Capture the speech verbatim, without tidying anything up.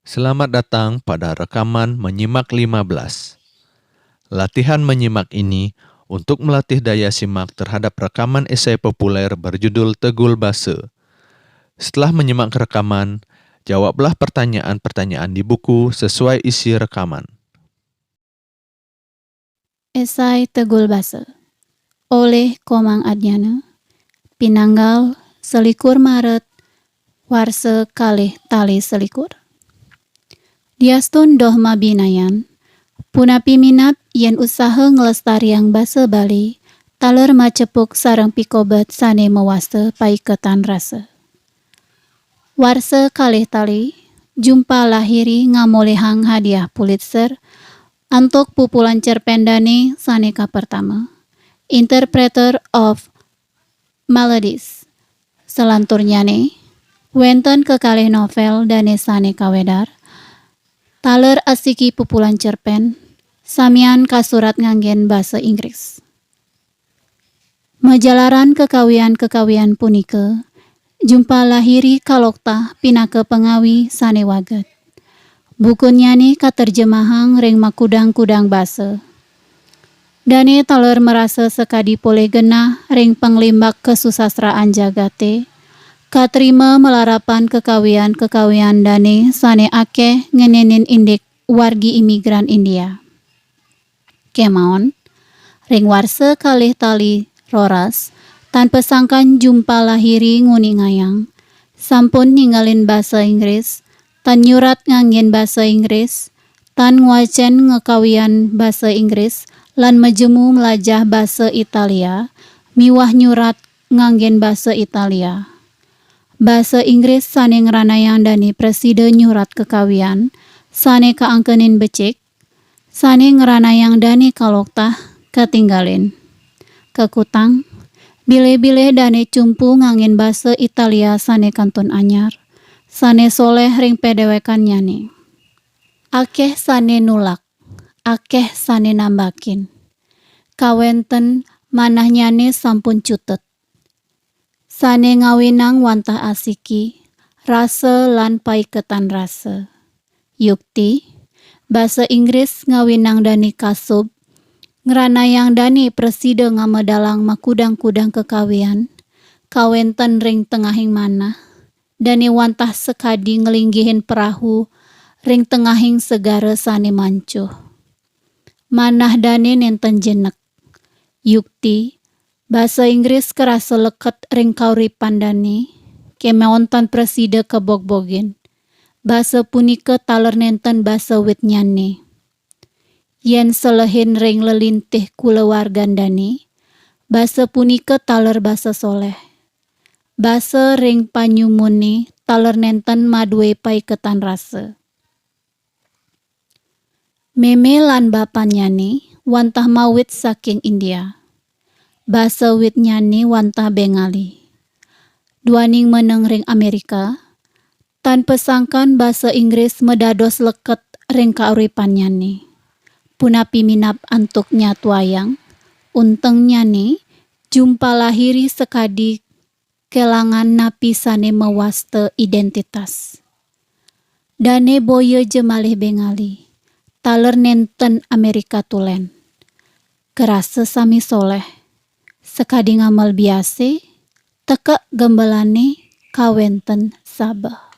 Selamat datang pada rekaman menyimak lima belas. Latihan menyimak ini untuk melatih daya simak terhadap rekaman esai populer berjudul Tegul Basa. Setelah menyimak rekaman, jawablah pertanyaan-pertanyaan di buku sesuai isi rekaman. Esai Tegul Basa. Olih Komang Adnyana, pinanggal selikur Maret, warsa kalih tali selikur. Diastun doh mabinayan, punapi minab yén usaha nglestariang basa Bali, taler macepuk sareng pikobet sané mawasta paiketan rasa. Warsa kalih tali, Jhumpa Lahiri ngamolihang hadiah Pulitzer antuk pupulan cerpén dané sané kapertama, Interpreter of Maladies. Salanturnyané, wénten kekalih novél dané sané kawedar, taler asiki pupulan cerpén, samian kasurat nganggén basa Inggris. Majalaran kekawian-kekawian punika, Jhumpa Lahiri kaloktah pinaka pangawi sané wagéd. Bukunnyané katerjemahang ring makudang-kudang basa. Dané taler marasa sakadi polih genah ring panglimbak kasusastraan jagaté, katrima malarapan kekawian-kekawian dané sané akéh ngenénin indik wargi imigran India. Kémaon, ring warsa kalih tali roras, tan pasangkan Jhumpa Lahiri nguningayang, sampun ninggalin basa Inggris, tan nyurat nganggén basa Inggris, tan ngwacén ngekawian basa Inggris, lan majemu mlajah basa Italia miwah nyurat nganggén basa Italia. Basa Inggris sané ngranayang dané prasida nyurat kekawian sané kaangkenin becik, sané ngranayang dané kaloktah katinggalin. Kakutang, bilih-bilih dané cumpu nganggén basa Italia sané kantun anyar, sané soléh ring padéwékannyané. Akéh sané nulak, akéh sané nambakin. Kawénten manahnyané sampun cutet. Sané ngawinang wantah asiki, rasa lan paiketan rasa. Yukti, basa Inggris ngawinang dané kasub, ngranayang dané prasida ngamedalang makudang-kudang kekawian, kawénten ring tengahing manah, dané wantah sakadi nglinggihin perahu ring tengahing segara sané mancuh. Manah dané nénten jenek. Yukti, basa Inggris karasa leket ring kauripan dané, kémaon tan prasida kabogbogin. Basa punika taler nénten basa widnyané. Yén selehin ring lelintih kulawargan dané, basa punika taler basa soléh. Basa ring panyumuné taler nénten madué paiketan rasa. Mémé lan bapannyané wantah mawit saking India. Basa widnyané wantah Bengali. Duaning meneng ring Amérika, tan pasangkan basa Inggris madados leket ring kauripannyané. Punapi minab antuk nyatuayang, untengnyané Jhumpa Lahiri sakadi kélangan napi sané mawasta idéntitas. Dané boya ja malih Bengali, taler nénten Amérika Tulén. Karasa sami soléh, sakadi ngamel biasé, tekek gembelané kawénten sabeh.